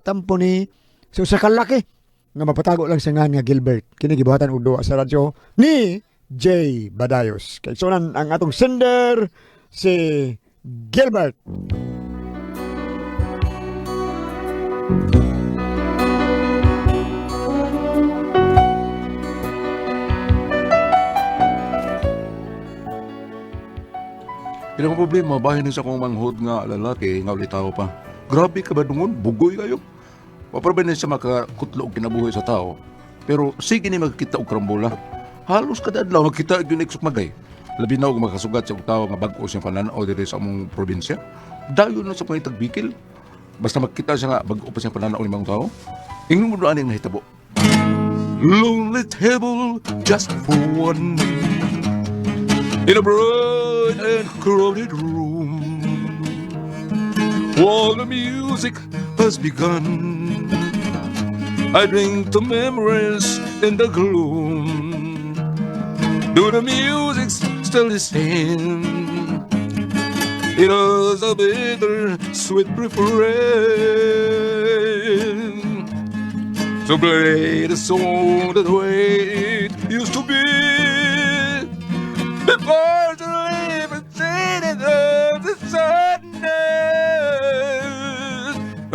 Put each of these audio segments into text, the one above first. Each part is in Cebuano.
Gitampo ni sa usa ka laki nga mapatago lang sa ngan nga Gilbert. Kini gibuhatan og duwa sa radyo ni Jay Badayos. Kay sunan ang atong sender si Gilbert. Ilang problema, bahin sa akong manghod nga lalaki nga ulitaw pa. Grabe ka ba dungon? Bugoy kayo. Waparabay na siya makakutlo og kinabuhi sa tao. Pero sige ni magkita og karambola. Halos kada adlaw magkita gyud ni magay. Labi na og makasugat sa tao nga bag-o siyang pananaw diri sa among probinsya. Dayon na sa pangitag bikil. Basta magkita siya nga bag-o pa siyang pananaw ni mga tao. Ingnon mo doon ang nahitabo. Lonely table just for one in a bright and crowded room. While the music has begun, I drink to memories in the gloom. Though the music's still the same, it was a bitter sweet refrain. So play the song that way it used to be before the leaving of the sadness.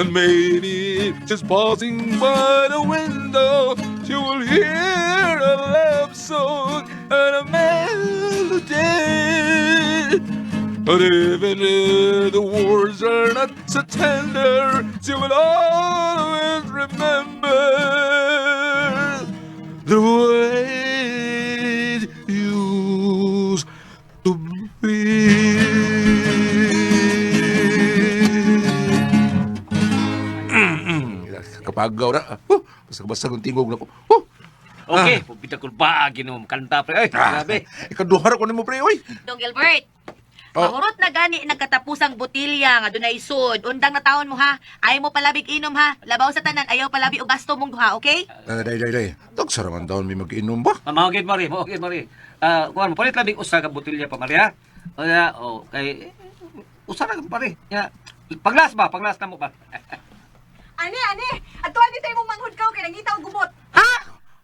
And maybe just passing by the window, she will hear a love song and a melody. But even if the words are not so tender, she will always remember the way it used to be. Kapagaw na. Oh, basta-basta kong tingog na ko. Oh, Okay, pupita ko ba ginom kanta pre. Ay, grabe. Ikaduhara ko nimo pre, oy. Dong Gilbert. Oh. Mahurot na gani nagkatapusang botilya nga dunay sud. Undang na taon mo ha. Ayaw mo palabig inom ha. Labaw sa tanan ayaw palabi og gasto mong duha, okay? Day, day, day, day. Tagsara man daon may mag-inom ba? Mamawagid mari, mawagid mari. Ah, kuan mo palit labing usa ka botelya pa Maria. O ya, oh, kay usa ra pare. Ya, paglas ba, paglas na mo ba? Ani, ani! Atuan dito imong manghud ka kay nangita og gumot.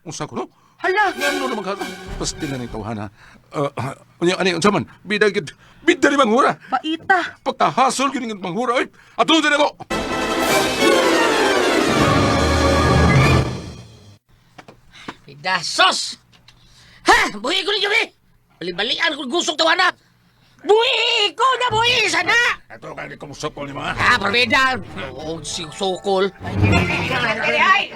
Unsa ko no? Hala. Ngano naman ka? Pasti na ni tawhana. Unya ani unsa man? Bida gid. Bida ni manghura. Paita. Pagkahasol gid ng manghura oy. Ato din ako. Sos! Ha! Buhi ko ninyo, eh! Balibalian ko gusok tawa na! Buhi ko na buhi! Sana! Ato kay ko musokol ni mga. Ah, parbida! Oo, si sukol. Ay,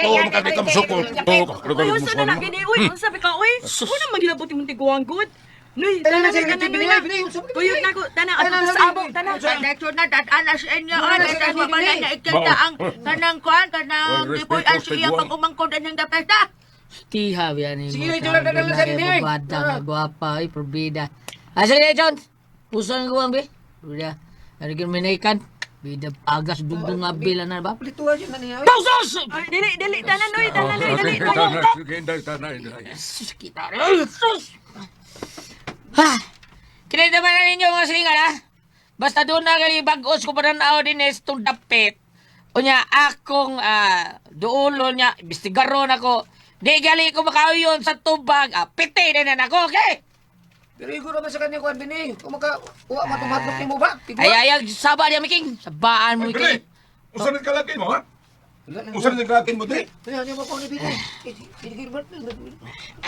Oo, makakita mo sukol. Oo, Uy, unsa na na gini uy, unsa ba ka uy? Una man gilabot imong tiguang gud. Nuy, tanan na tanan nuy na. Tuyot na ko, tanan ato sa abong, tanan. Diretso na dad-an as inyo. Ay, dad wala na ikita ang tanang kuan kanang giboy ang siya pag umangkod ang dapesta. Tiha, yan eh. Sige, ito lang na sa rin, eh! Guwata, guwapa, ay, parbida. Ah, sige, John! Puso ang guwang, be. Parbida. Ano yung minaikan? Bida, agas, dugdung nga bila na ba? Pausos! Ay, dili, dili, tanan nuy, tanan nuy, dili. Sus, kita rin. Sus! Ha! Kinita naman na ninyo mga silingan, ha? Basta doon na gali bagos ko pananaw din is itong dapit. Unya, akong duulo niya, imbestigaron ako. Di gali ko makauyon sa tubag. Ah, piti na na ako, okay? Pero iguro man sa kanya kuan bini. Kung maka uwa matumatlok nimo ba? Ay, ay, ay, saba niya, Miking. Sabaan mo, Miking. Unsa ni kalaki mo ha? Unsa ni kalaki mo di? Kaya niya mo ko ni bini. Gilbert.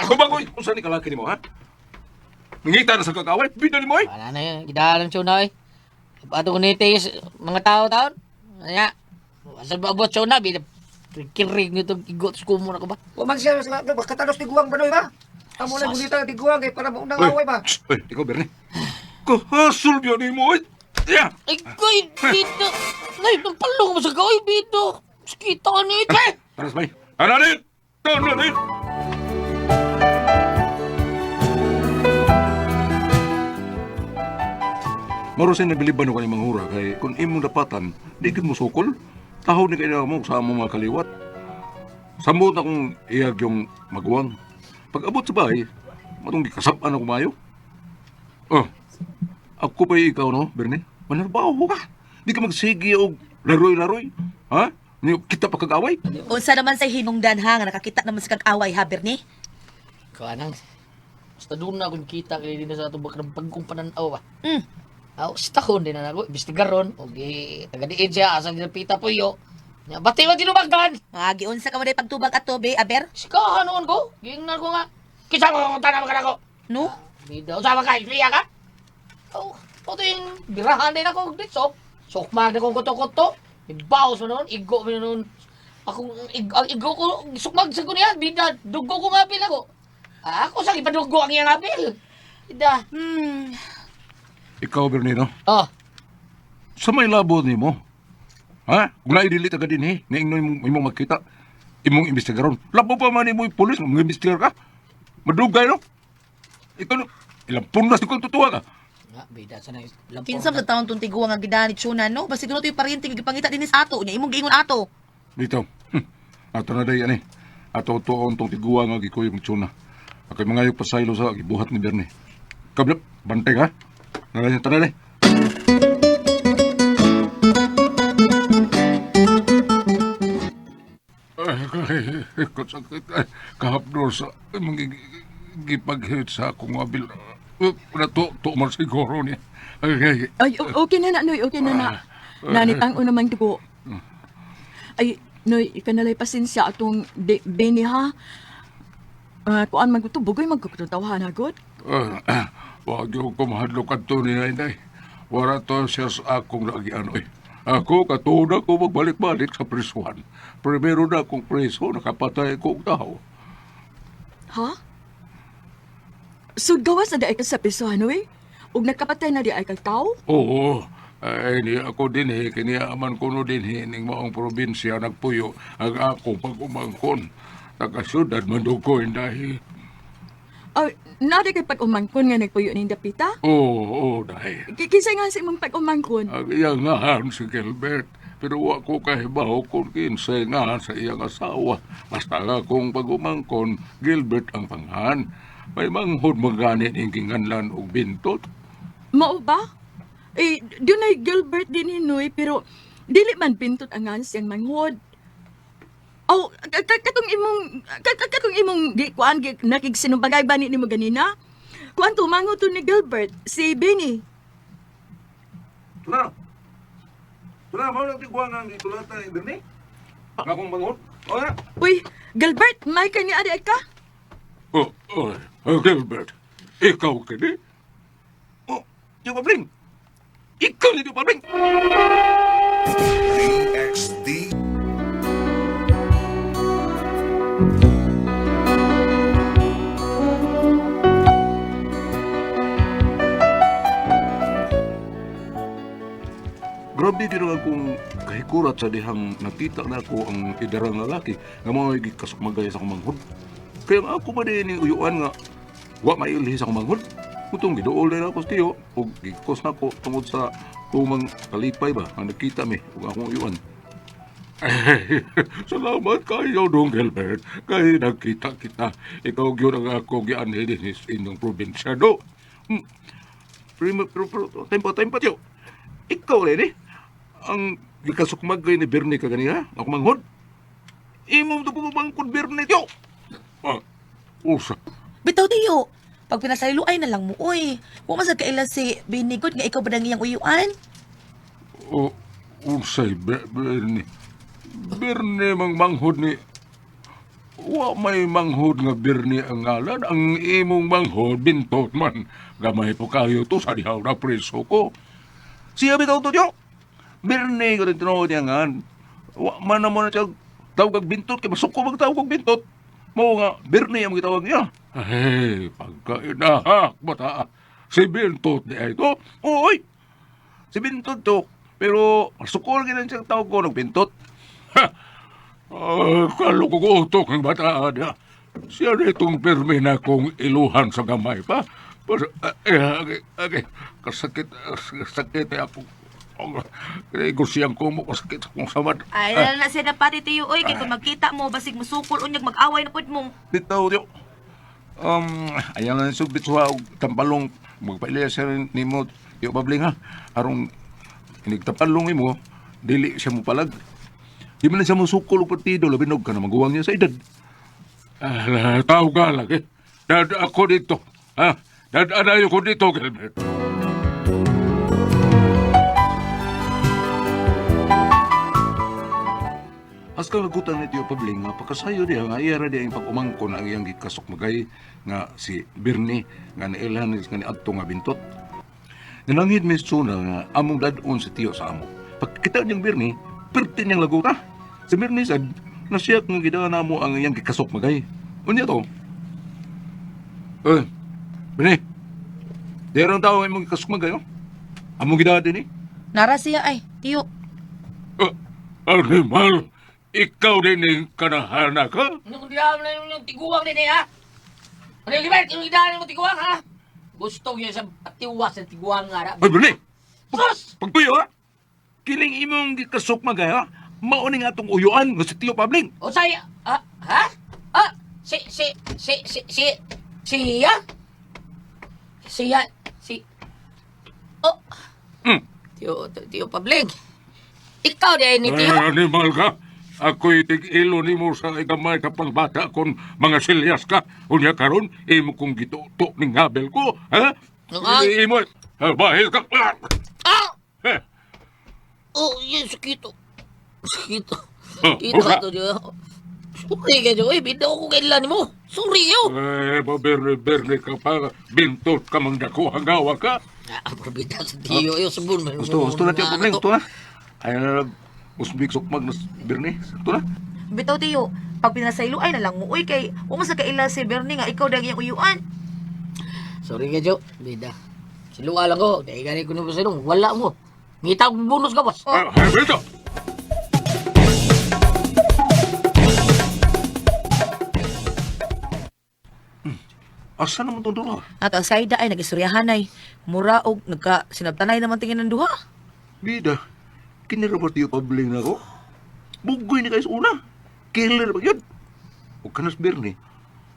Ako ba koy? Unsa ni kalaki nimo ha? Nangita na sa kakaway, bida ni mo oy. Wala na yun. Gidalam siya na, eh. Ato ko nito mga tao-taon. Kaya, sa abot siya na, bila, kirig nito, igot sa kumon ako ba? Wa man siya sa katanos ni guwang banoy ba? Amo na gunita ti guwang kay para maunang away ba? Oy, ikaw Bernie. Kahasol biya ni mo oy. Ya. Ay, koy, dito. Nay, nagpalong mo sa gawin, dito. Kita ka nito, eh. Taras bay. Ano din? Ano din? Marusin na biliban ko ni Manghura kay kung imong dapatan, di gid mo sukol. Taho ni kay mo sa among mga kaliwat. Samot akong iyag yung maguwang. Pag abot sa bahay, matong gikasab-an ako mayo. Oh, ako pa ikaw no, Bernie? Manarbaho ka. Di ka magsige og Laroy-laroy. Ha? Niyo kita pa kag-away? Unsa naman sa hinungdan ha nga nakakita naman sa kag-away ha, Bernie? Kanang basta doon na akong kita kay din sa atong bakrang pagkong pananaw ba. Mm. Aw, stahon din na nako, imbestigaron og taga diin siya asa pita puyo. Nya bati ba tinubagan? Ah, giunsa ka mo day pagtubag ato be, Aber? Sikahan noon ko. Giingnan ko nga. Kinsa mo kung tanaw ka nako? No? Bida, usama ka, isliya ka? Oh, ito yung birahan din ako dito. Sukmag na kong kuto-kuto. Ibaos mo noon, igo mo noon. Akong, ang igo ko, sukmag sa ko niya, bida, dugo ko nga apil ako. Ah, ako sa ipadugo ang iyang apil. Bida. Hmm. Ikaw, Bernino, Oh, sa may labo nimo. Ha? Kung naidili ka din eh, naingnoy imong, imong makita, imong imbestigaron. Labo pa man imo yung pulis, mga imbestigar ka. Madugay no? Ikaw no, ilang punas di kong tutuwa ka. nga, bida, sana lampor. Kinsa man sa taon tong tiguang nga gidani tsuna no? Basta kuno to'y paryente nga gipangita dinis ato nya imong giingon ato. Dito. Ato na day ani. Ato tuon tong tiguwa nga gikuyog ng tsuna. Ako'y mga yung pasaylo sa gibuhat ni Bernie. Kablap, bantay ka. Nalay niya tanay. Ay, kasakit. Ay, kahapdor sa mga gipaghit sa akong abil. Na to, to man siguro niya. Ay, ay, Ay, okay na na, Noy. Okay na na. Nanit ang una mang dugo. Ay, Noy, ikanalay pasensya atong Benny, ha? Ah, kuan man ko to, bugoy magkukututawahan, ha, god? Ah, wag yung kumahadlok adto ni Inday. Wala to siya sa akong lagian oy. Ako katuna ko magbalik-balik sa prisuhan. Primero na akong preso, nakapatay ko og tao. Ha? So, gawas na di ay ka sa pisohan, Noy? Ug nakapatay na di ay kag tao? Oo, ay ni ako din eh, kiniaman ko no din eh, ning maong probinsya nagpuyo ang akong pag-umangkon. Taga syudad man daw ko, Inday. Ay, na di kay pag-umangkon nga nagpuyo ning dapita? Oo, oo, dahi. Kinsa nga sa imong pag-umangkon? Ang iyang ngahan si Gilbert, pero wa ko kahibaw kung kinsay ngahan sa iyang asawa. Basta nga kung pag-umangkon, Gilbert ang panghan. May manghod magani ning ginganlan og bintot. Mao ba? Eh, dunay Gilbert din ni Noy, pero dili man pintot ang ngan siyang manghod. Aw, katong imong katong imong gi kuan gi nakigsinumbagay ba ni nimo ganina? Kuan tumango to ni Gilbert, si Benny. Tuna! Tuna, mao lang tiguan ang gitulatan ni Bernie. Akong manghod. O na. Uy, Gilbert, may kani ari ka? Oh, oh, oh, Gilbert, ikaw kini? Oh, di ba bling? Ikaw ni di ba bling? DXD Grabe din ang akong kahikurat sa dihang nakita na ako ang idarang lalaki nga mga gikasukmagay sa akong manghod. Kaya nga ako ba din uyuan nga wa mailhi sa akong manghod. Mutong giduol na ako sa tiyo ug gikos na ko tungod sa tumang kalipay ba nga nakita mi ug akong uyuan. Ay, salamat kayo dong Gilbert. Kay nakita kita. Ikaw gyud ang ako gianhi dinhi sa inyong probinsya do. Hmm. Pero, pero, pero, tempo, tempo, tiyo. Ikaw rin eh. Ang gikasukmag kay ni Bernie kaganiha, ako manghod. Imo to pumangkod Bernie tiyo. Ah, usa. Bitaw tiyo. Pag pinasaylo ay na lang mo oy. Wa man sad kaila si Benny gud nga ikaw ba nang iyang uyuan? O, unsay Bernie. Bernie mang manghod ni. Wa may manghod nga Bernie ang ngalan. Ang imong manghod, bintot man. Gamay po kayo to sa dihaw na preso ko. Siya bitaw to tiyo. Bernie ko rin tinuod niya nga. Wa man na mo na siya tawag og bintot. Kay masuko magtawag og bintot. Mao nga, Bernie ang gitawag niya. Ay, pagkainahak, bata. Si Bintot ni ay to. Oy, si Bintot to. Pero sukol gina siyang tawag ko ng Bintot. Ha! Ah, kaloko ko utok ng bata niya. Siya na itong pirmi na kong iluhan sa gamay pa. Pero, eh, age, age, kasakit, sakit eh ako. Ko siyang kumo, kasakit akong samad. Ay, na na siya napati tiyo oy kay kung magkita mo basig musukol unyag mag-away na pud mo. Bitaw yo. Ayaw na sugbit sa og tampalong magpailya siya nimo yo babling ha. Arong inigtapalong imo Dili siya mopalag. Di man na siya mosukol og partido, labi na og ka na maguwang niya sa edad. Ah, tao ka lagi. Dad ako dito. Ha? Dad anayo ko dito, Gilbert. Askang lagutan ni Tio Pabling nga pagkasayo diha nga iya ra diha ang pag-umangkon ang iyang gikasukmagay nga si Bernie nga nailhan nga niadto nga bintot. Nananghid mi suna nga among dad-on si Tio sa amo. Pagkita niyang Bernie, perti niyang laguta. Si Bernie sad nasiyak nga gidaan namo ang iyang gikasukmagay. Unya to? Eh, Bernie. Dera ang tao ang imong gikasukmagay, oh. Among gidaan din eh. Nara siya ay, tiyo. Animal, ikaw din ang kanahana ka? Ano kung dilaan na yung tiguang din eh, ha? Ano yung Gilbert? Yung idaan mo tiguang, ha? Gusto niya sa patiwas sa tiguang nga, ha? Ay, Bernie! Sus! Pagtuyo, ha? Kiling imong gikasukmagay, ha? Mao ni nga atong uyuan nga si Tio Pabling. O say, ah, ha? Ah, si, si, si, si, si, siya? Siya, si, oh, Tiyo, Tiyo Pabling. Ikaw di ay ni Tiyo. Ay, animal ka. Ako'y tig-ilo nimo sa igamay ka pangbata kon mga silyas ka. Unya karon imo kong gituto ning ngabel ko, ha? Ay. Imo, bahil ka. Ah! Eh, Oh, yun, sakito. Sakito. Oh, Kita usa. to, Tiyo. Sorry kayo, eh, bitaw ko kailan mo. Sorry yo. Eh, baberne-berne ka pa. Bintot ka mang dako hangawa ka. Ah, probita sa Tiyo, yo, sabon. Gusto, gusto na Tiyo Pabling, gusto na. Ay, na, usbik sukmag na Bernie. Gusto na. Bitaw tiyo, pag pinasaylo ay nalang mo uy kay wa man sa kaila si Bernie nga ikaw daging uyuan. Sorry ka, Jo. Bida. Siluwa lang ko. Dahil gani ko nung silong. Wala mo. Ngita akong bonus ka, boss. Ah, ay, bito. Asa naman itong duha? At ang Saida ay nagistoryahan ay mura og nagka sinabtanay naman tingin ng duha. Bida, kinira ba tiyo pabling na ko? Bugoy ni kayo sa una. Killer ba yun? O kanas Bernie,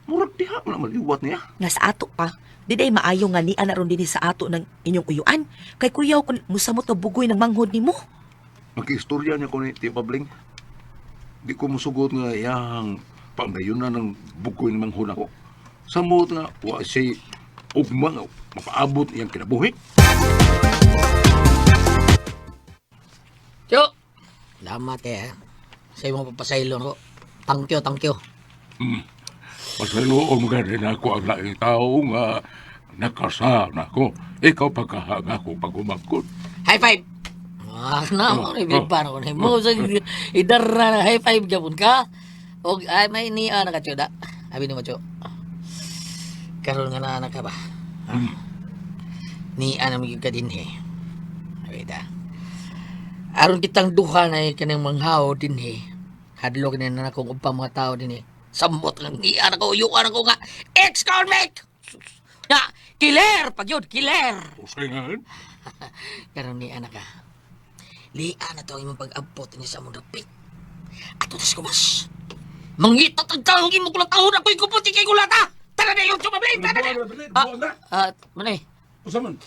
murag diha mo na maliwat niya. Nga sa ato pa, di day maayo nga niya na ron dinhi sa ato ng inyong uyuan. Kay kuyaw kun musamot nga bugoy ng manghod nimo. Magkiistorya niya ko ni Tiyo Pabling. Di ko musugot nga iyang panggayon na ng bugoy ng manghod ako. Samot nga, wa siya'y ugma nga mapaabot iyang kinabuhi. Jo! Salamat eh. Sa imong papasaylon ko. Thank you, thank you. Masaluom ka rin ako ang laing tao nga nakasana ko. Ikaw pagkahanga ko pag umangkot. High five! Ah, na mo ni pa ko ni mo sa idara na high five gyapon ka. Og ay may niya na ka Tiyo, da. Abi ni mo Tiyo. Karon nga na ka ba? Niya na magyud ka dinhi. Abi da. Aron kitang duha na kanang manghaw dinhi. Hadlok ni na akong upang mga tao dinhi. Samot lang niya na ko, uyuan ko nga ex-convict. Na, killer pag yun, killer. Usingan? Karon ni anak ka. Lian na to ang imong pag-abot ni sa among dapit. Ato tas kumas. Mangita tag taong imong kulatahon ako'y kuputi kay kulata. Tara na yung chumablin, tara na. Ah, ah, manay. Usaman,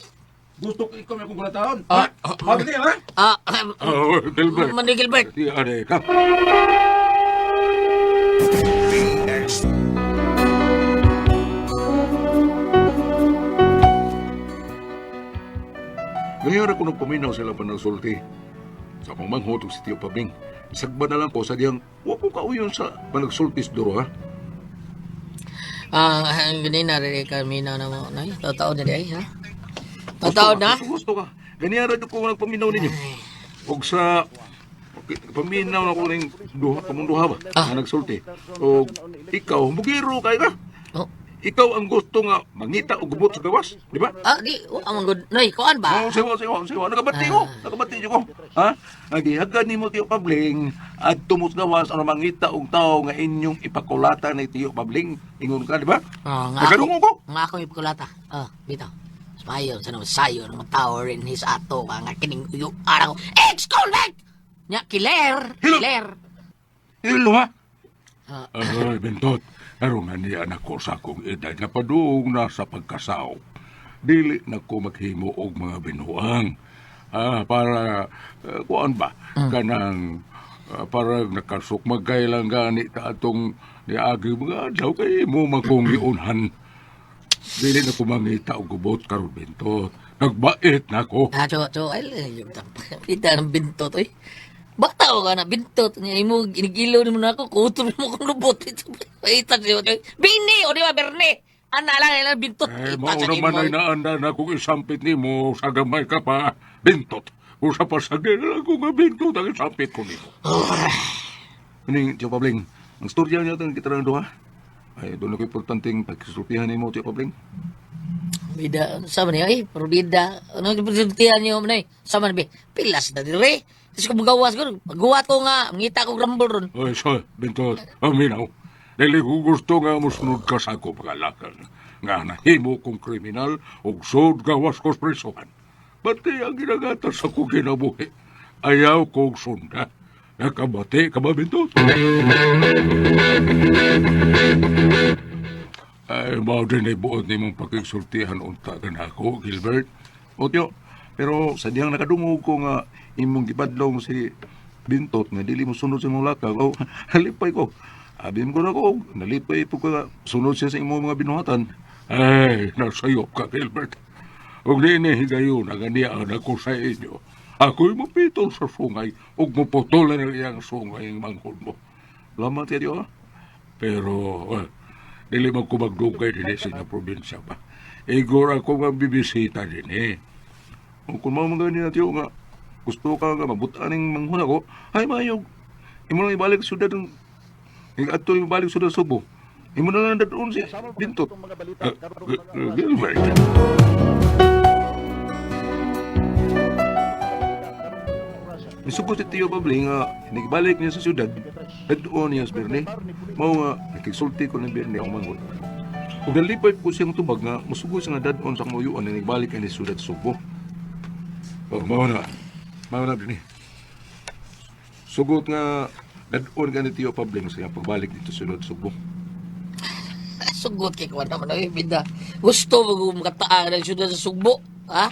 gusto ko ikaw may akong kulatahon. Ah, Ha? Pabili, ha? Ah, Oh, Gilbert. Manay Gilbert. Di, ane ka. Ngayon ako nagpaminaw sila pa nagsulti. Sa akong manghod og si Tio Pabing. Isagba na lang ko sa diyang wa ko kauyon sa panagsultis duro ha. Ah, ang ganina rin kami na na mo. Nay, totoo na di ay, ha? Totoo na? Gusto, gusto ka. Ganyan ra ko nagpaminaw ninyo. Og sa okay, paminaw na ko ning duha kamong duha ba? Ah. Nga nagsulti. Og ikaw bugiro kay ka. Oh. Ikaw ang gusto nga mangita og gubot sa gawas, di ba? Ah, di, wa man good. Nay, kuan ba? Oh, siwa, siwa, siwa. Nakabati ko. Nakabati ko. Ha? Nagihagan nimo Tiyo Pabling at tumos gawas ang mangita og tao nga inyong ipakulata ni Tiyo Pabling. Ingon ka, di ba? Ah, nga Nagadungo ko. Nga ako ipakulata. Ah, dito. Sayon sa naman sayo ng tao rin his ato ka nga kining uyo araw. Ex-convict! Nya, killer! Hello. Killer! Ilo ha? Ah. Ay, Bentot, aron nga niya nako sa akong edad nga padung na sa pagkasaw. Dili na ko maghimo og mga binuang. Ah, para kuan ba kanang para nakasukmag kay lang gani ta atong niagi mga adlaw kay imo man kong giunhan. Dili na ko mangita og gubot karon, Bintot. Nagbait na ko. Ah, cho, cho, ay, yung kita ng bintot, oy. Bata ko ka na, bintot. Nga, imo, ginigilo ni mo na ako, kutob mo kong lubot. Ita siya, oy. Bini, o di ba, Berne? Ana lang, ilang bintot. Eh, Ita mao sa naman imo. ay naanda na kung isampit nimo sa gamay ka pa, Bintot. Usa pa sa lang ko nga bintot ang isampit ko nimo. Kaning, Tio Pabling, ang storya niya itong kita ng duha. Ay, doon ako importanteng pagkisultihan nimo, Tio Pabling. Bida, sama niya, eh, pero bida. Ano yung pagsultihan niyo, manay? Sama na, be. Pilas na dire. Tapos kung magawas ko, magawa ko nga, mangita ko grumble ron. Ay, sa, Bintot, aminaw. Dili ko gusto nga musunod ka sa ako pagalakan. Nga nahimo kong kriminal ug sud gawas ko sa prisuhan. Pati ang ginagatas sa akong kinabuhi. Ayaw kong sunda. Nakabati ka ba, Bintot? Ay, mao din ay buot nimong pakigsultihan unta ka na ako, Gilbert. O tiyo, pero sa diyang nakadungog ko nga imong gipadlong si Bintot nga dili mo sunod sa imong lakag. O, halipay ko. Abi mo ko na ko, nalipay po ka sunod siya sa imong mga binuhatan. Ay, nasayop ka, Gilbert. Ug niini higayon ang aniyaan ako sa inyo. Ako'y mapitol sa sungay ug muputolan ang iyang sungay ang manghod mo. Lamat kayo, ah. Pero, dili man ko magdugay dinhi sa inyong probinsya pa. Igor ako nga bibisita dinhi. O kung mao man gani na tiyo nga, gusto ka nga mabutan ning manghud ako, ay mayog. Imo lang ibalik sa syudad ng adto ibalik sa syudad Subo. Imo na lang dadun si Bintot. Gilbert. Misugot si Tio Pabli nga nagbalik niya sa syudad, dadun niya sa Berne. Mao nga nakigsulti ko ni Berne ang manghud. Ug nalipay ko siyang tubag nga musugod siya nga dadon sa kamuyuan na nagbalik ani sa syudad Subo. Oh, mao na. Mao na dinhi. Sugot nga dadon ka ni Tio Pabling sa iyang pagbalik dito sa syudad Subo. Sugot kay kuwan naman, oy, bida. Gusto mo makataan ng syudad sa Sugbo, ha?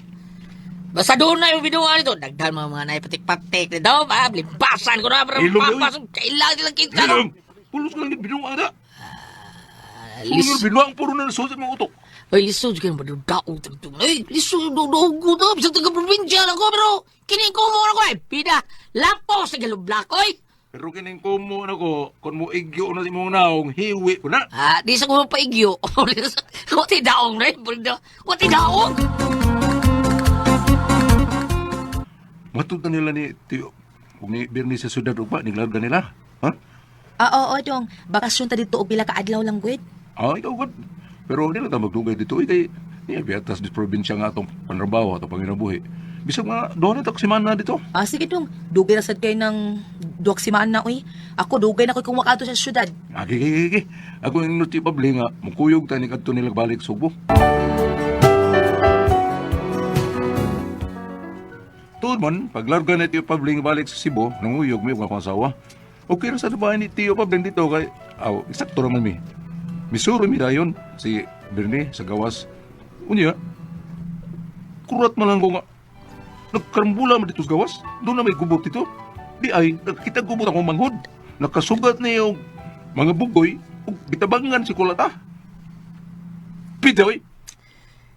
Basta doon na yung binuha nito. Dagdan mga mga naipatik-patik na daw, ha? Limpasan ko na, pero Ilong, oy. papas. Kailangan silang kita. Hilom! Pulos ka lang binuang ada. Lis, Pulos binuang puro na nasuot sa mga utok. oy, lisod ka naman, daog tagtong. Oy, lisod, daog ko to. Bisa taga-probinsya lang ko, pero kining ko mo na ko, eh. Bida, lapo sa galublak, oy. Pero kining kumo na ko, kung mo igyo na si mong naong, hiwi ko na. Ah, di sa ko mapaigyo. Kuti daong na, eh. Kuti daong. Matod na nila ni Tio, kung ni Bernie sa syudad ugma, niglarga nila. Ha? Ah, oo, dong. Bakasyon ta dito og pila ka adlaw lang, gwed. Ah, ikaw god. Pero hindi lang ta magdugay dito. Ikay, niya biyatas di probinsya nga atong panrabaho, atong panginabuhi. Bisag mga doon na taksiman na dito. Ah, sige dong. Dugay na sad kay ng duwag simaan na, uy. Ako, dugay na ko'y kung makaadto sa syudad. Ah, gigi, gigi, gigi. Ako yung nuti pabli nga, mukuyog tayo ni kadto nila balik Subo. Tuod man, paglarga na Tio Pabling balik sa Cebu, nanguyog mi ug akong asawa. Okay ra sa bahay ni Tio Pabling dito kay aw, eksakto ra man mi. Misuro mi dayon si Bernie sa gawas. Unya, kurat man lang ko nga nagkarambula man dito sa gawas. Doon na may gubot dito. Di ay, nakita gubot akong manghod. Nakasugat niya yung mga bugoy ug gitabangan si Kulata. Pita, oy.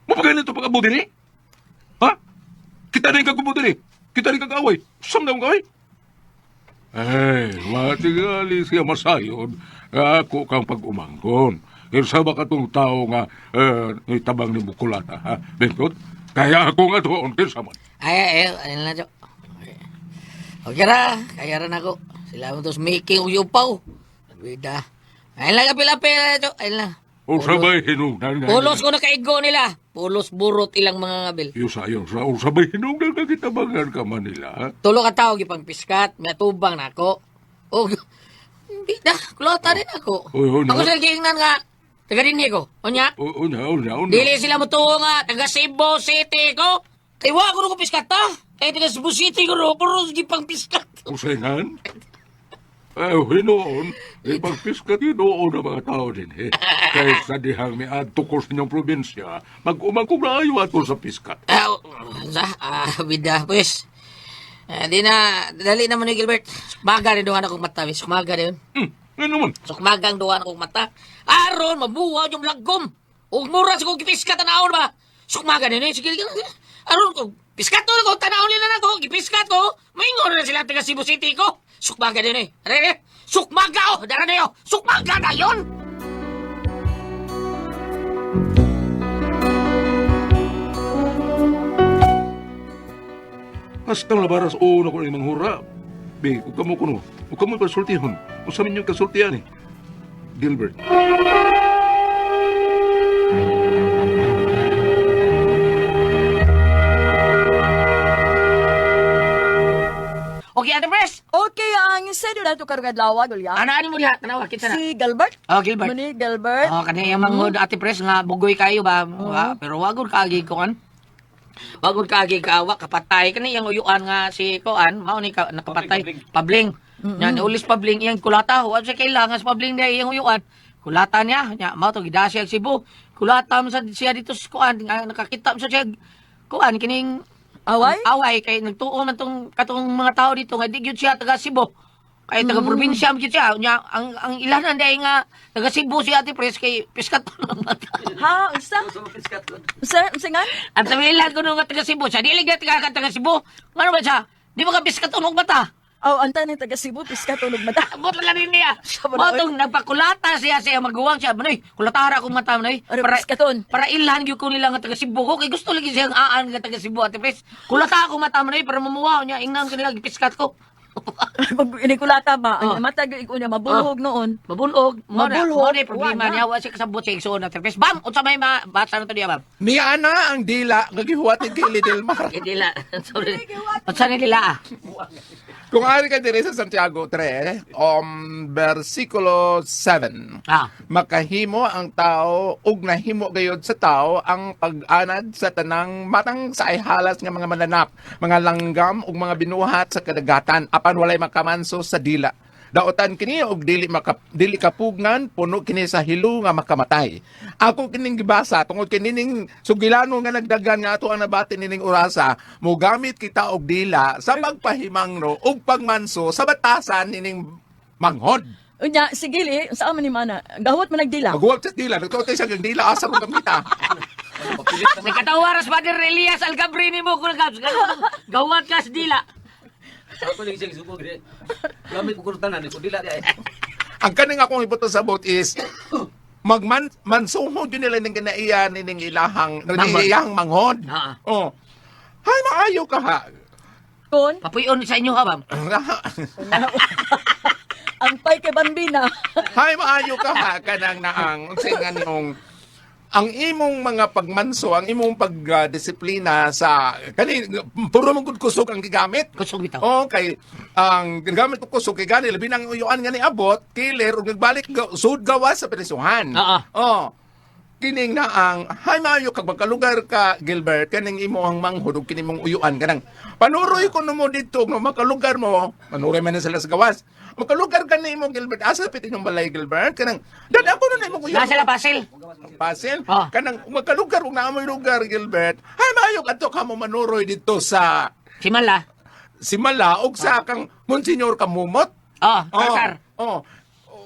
Mapagalit ito pag-abot din eh. Ha? Kita rin kagubot din eh. Kita rin kag-away. Samdam ka, oy. Ay, matingali siya masayon. Ako kang pag-umangkon. Kinsa ba katong tao nga itabang ni Bukulata, ha? Bentot? Kaya ako nga doon, kinsa man. Ay, ay, ay, ano na, Jo. Okay ra, kaya ra na ako. Sila mo tos making og yupaw. Bida. Ayun lang kapila-pila, Jo. Ayun lang. O sabay hinungdan nga. Pulos ko na kaigo nila. Pulos burot ilang mga ngabil. Yung sayo sa o sabay hinungdan ka kitabangan ka Manila, ha? Tulo ka tao gipang piskat, may atubang na ako. O, bida, kulota din ako. Oy, oy, na. Ako sila giingnan nga, taga dinhi ko. Unya, O, unya, unya, unya. dili sila mutuo nga, taga Cebu City ko. Kay wa ko ko piskat ta. Kay taga Cebu City ko ro, puro gipang piskat. Usengan? Eh, hinoon, ipagpiska hinoon ang mga tao din eh. Kaysa dihang miadto ko sa inyong probinsya, mag-umang kong naayo ato sa piskat. Ah, sa, bida, pues. Di na, dali naman ni Gilbert. Sukmaga rin duhan akong mata, bis. Sukmaga rin. Ano naman? Sukmaga ang duhan akong mata. Aron, mabuhaw yung lagom. Ug mura sa kong gipiska tanawon ba? Sukmaga din eh. Sige, sige. Aron, kung piskat to ko, tanawon nila na ko, gipiskat ko. Maingon na sila taga Cebu City ko. Sukmaga din eh. Are, eh. Sukmaga oh, dara na yo. Sukmaga na yon. Hastang labaras o na ko ng manghura. Be, ug kamo kuno. Ug kamo pasultihon. Unsa man inyong kasultihan eh? Gilbert. Okay, Ate Pres. Okay, ang sendo nato karong adlaw, Gulya. Ano ani mo diha? Tanawa kita na. Si Gilbert. Oh, Gilbert. Muni Gilbert. Oh, kani yung manghod Ate Pres nga bugoy kayo ba? Wa, pero wagod kaagi ko kan. Wagod kaagi kaawa kapatay kani yang uyuan nga si kuan mao ni ka, nakapatay pabling. Nya ulis pabling iyang kulata wa siya kailangan sa pabling niya iyang uyuan. Kulata niya nya mao to gidasi ang Cebu. Kulata man sa siya dito sa kuan nga nakakita man sa siya kuan kining Away? Away kay nagtuo man tong katong mga tao dito nga di gyud siya taga Cebu. Kay taga probinsya man gyud siya. Nya ang ilanan dai nga taga Cebu si Ate Pres kay piskat ng mata. Ha, unsa? Unsa, unsa nga? Ang tamilan ko nung nga taga Cebu siya dili gyud taga taga Cebu. Ngano ba siya? Di ba ka piskat og mata? Aw, anta ni taga Cebu, piska tulog mata. Abot lang rin niya. Siya ba Mao na, oy? tong nagpakulata siya sa iyang maguwang siya. Manoy, kulatara akong mata manoy. Ano, piskaton? Para ilhan gyud ko nila nga taga Cebu ko kay gusto lagi siyang aan nga taga Cebu Ate Pres. Kulata ako mata manoy para mamuwaw niya ingnan ko nila gipiskat ko. Pag inikulata ba, Oh. ang mata gyud niya mabuhog noon. Mabulog. Mo na, Mabulhog. mo na yung problema Wala. niya. Wa siya kasabot sa igsoon na Pres. Bam! Unsa may basa na to niya, bam? Niya na ang dila nga gihuwatin kay Little Mar. Hindi la. Sorry. Unsa ni dila ah? Kung ari ka diri sa Santiago 3, versikulo 7. Ah. Makahimo ang tao ug nahimo gayod sa tao ang pag-anad sa tanang matang sa halas nga mga mananap, mga langgam ug mga binuhat sa kadagatan apan walay makamanso sa dila. Daotan kini og dili maka, dili kapugngan puno kini sa hilo nga makamatay. Ako kining gibasa tungod kini ning sugilano nga nagdagan nga ato ang nabati nining orasa, mogamit kita og dila sa pagpahimangno ug pagmanso sa batasan nining manghod. Unya, sige li, unsa man ni mana? Gawat man nagdila. Maguwag sa dila, nagtuot siya kang dila asa mo gamita. Nagkatawa ras Father Elias Alcabri ni mo kung nagkabs. Gawat ka sa dila. Ako lang siyang subo gid. Gamit ko kuno tanan ko dila di ay. Ang kaning akong ibuto sa bot is magman mansuhod yun nila ning kinaiya nining ilahang Manghod. ilahang manghod. Ah. Oh. Hay maayo ka ha. Kon, Papuyon sa inyo ha, bam. ampay kay Bambina. Hay maayo ka ha kanang naang unsay nga niyong ang imong mga pagmanso, ang imong pagdisiplina sa kani puro man gud kusog ang gigamit. Kusog bitaw. Oh, kay ang gigamit ko kusog kay gani labi nang uyuan nga niabot, killer ug nagbalik sud gawas sa prisuhan. Oo. Oh. Kining na ang hay maayo kag magkalugar ka Gilbert kaning imo ang manghod ug kini mong uyuan kanang panuroy ko mo didto no makalugar mo panuroy man na sila sa gawas makalugar ka nimo Gilbert asa pit inyong balay Gilbert kanang dad ako na nimo uyuan Nasa la Basil. Basil Ah. kanang makalugar ug naamoy lugar Gilbert hay maayo kadto ka mo manuroy didto sa Simala. Simala ug sa kang Monsignor Kamumot. Oh, Karkar. Oh.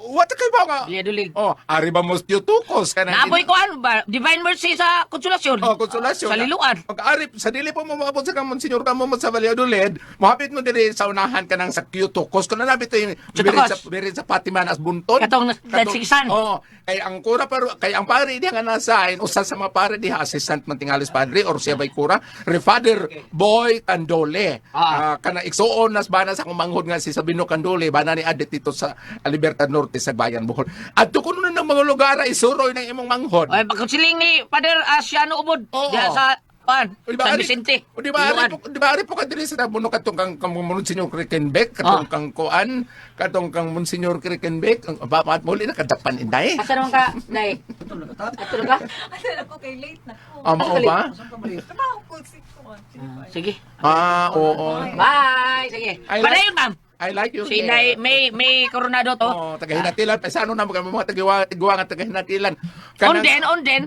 What kay ba nga? Valladolid. Oh, ari ba mos Tutukos kanang Naaboy ko ano ba? Divine Mercy sa Konsolasyon. Oh, konsolasyon. Sa Liluan. Pag ari sa dili po mo maabot sa kang Monsignor Kamumot sa Valladolid, mohapit mo diri sa unahan kanang sa Tutukos kun nabit yung Tutukos. biri sa Fatima nas Bunton. Katong Dansigsan. Oh, kay ang kura pero kay ang pare diha nga nasa usa sa mga pare diha assistant man tingalis padre or siya bay kura, re Father Boy Candole. Ah. Ah, kana igsuon nas bana sa akong manghod nga si Sabino Candole bana ni adit dito sa Libertad Norte sa Bayan Bohol. Adto kuno na ng mga lugar ay isuroy ng imong manghod. Ay, pagkonsiling ni Father Asiano Ubod. Oo. Diya sa pan, O, di ba, San ari- Vicente. O, di ba, ari Liluan. po, di ba, ari po ka diri sa Tabuno katong kang kang Monsignor Krikenbeck, katong Ah. kang kuan, katong kang Monsignor Krikenbeck, ang papat muli na kadapan inday. Asa naman ka, Day? Ato na ka? Ano ako kay late na ko. Ah, mao ba? Trabaho ko si kuan. Sige. Ah, oo. Bye! Sige. Ay, Padayon, ma'am. I like your Si hair. Nay, May Coronado to. Oh, tagahinatilan. Paisano na mga mga tagawa nga tagahinatilan. Onden, onden.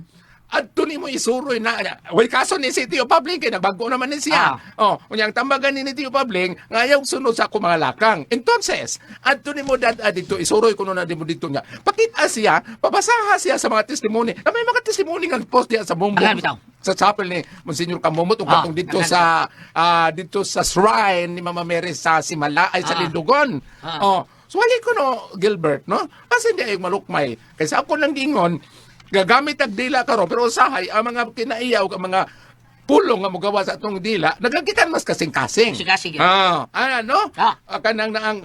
Adto nimo isuroy na way kaso ni si Tio Pabling kay nagbago naman ni siya. Oh, unya ang tambagan ni Tio Pabling ngayaw sunod sa ako mga lakang. Entonces, adto nimo dad dito isuroy kuno na dimo dito nga. Pakita siya, pabasaha siya sa mga testimony. Na may mga testimony nga post diya sa bumbong. Agan, bitaw. Sa chapel ni Monsignor Kamumot ug katong dito agan. sa dito sa shrine ni Mama Mary sa Simala ay sa Lindugon. Oh, so wali ko no Gilbert no. Kasi hindi ay malukmay. Kaysa ako nang gingon gagamit ang dila karon pero usahay ang mga kinaiyaw ang mga pulong nga mogawa sa atong dila nagagitan mas kasing-kasing. Kasing-kasing, yun. Ano? Kanang naang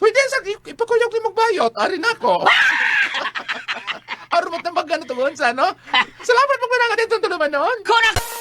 pwede sa ipakuyog ni magbayot ari nako. Aron mo tambagan to sa no. Salamat pag manangan dito tuluman noon. Kunak!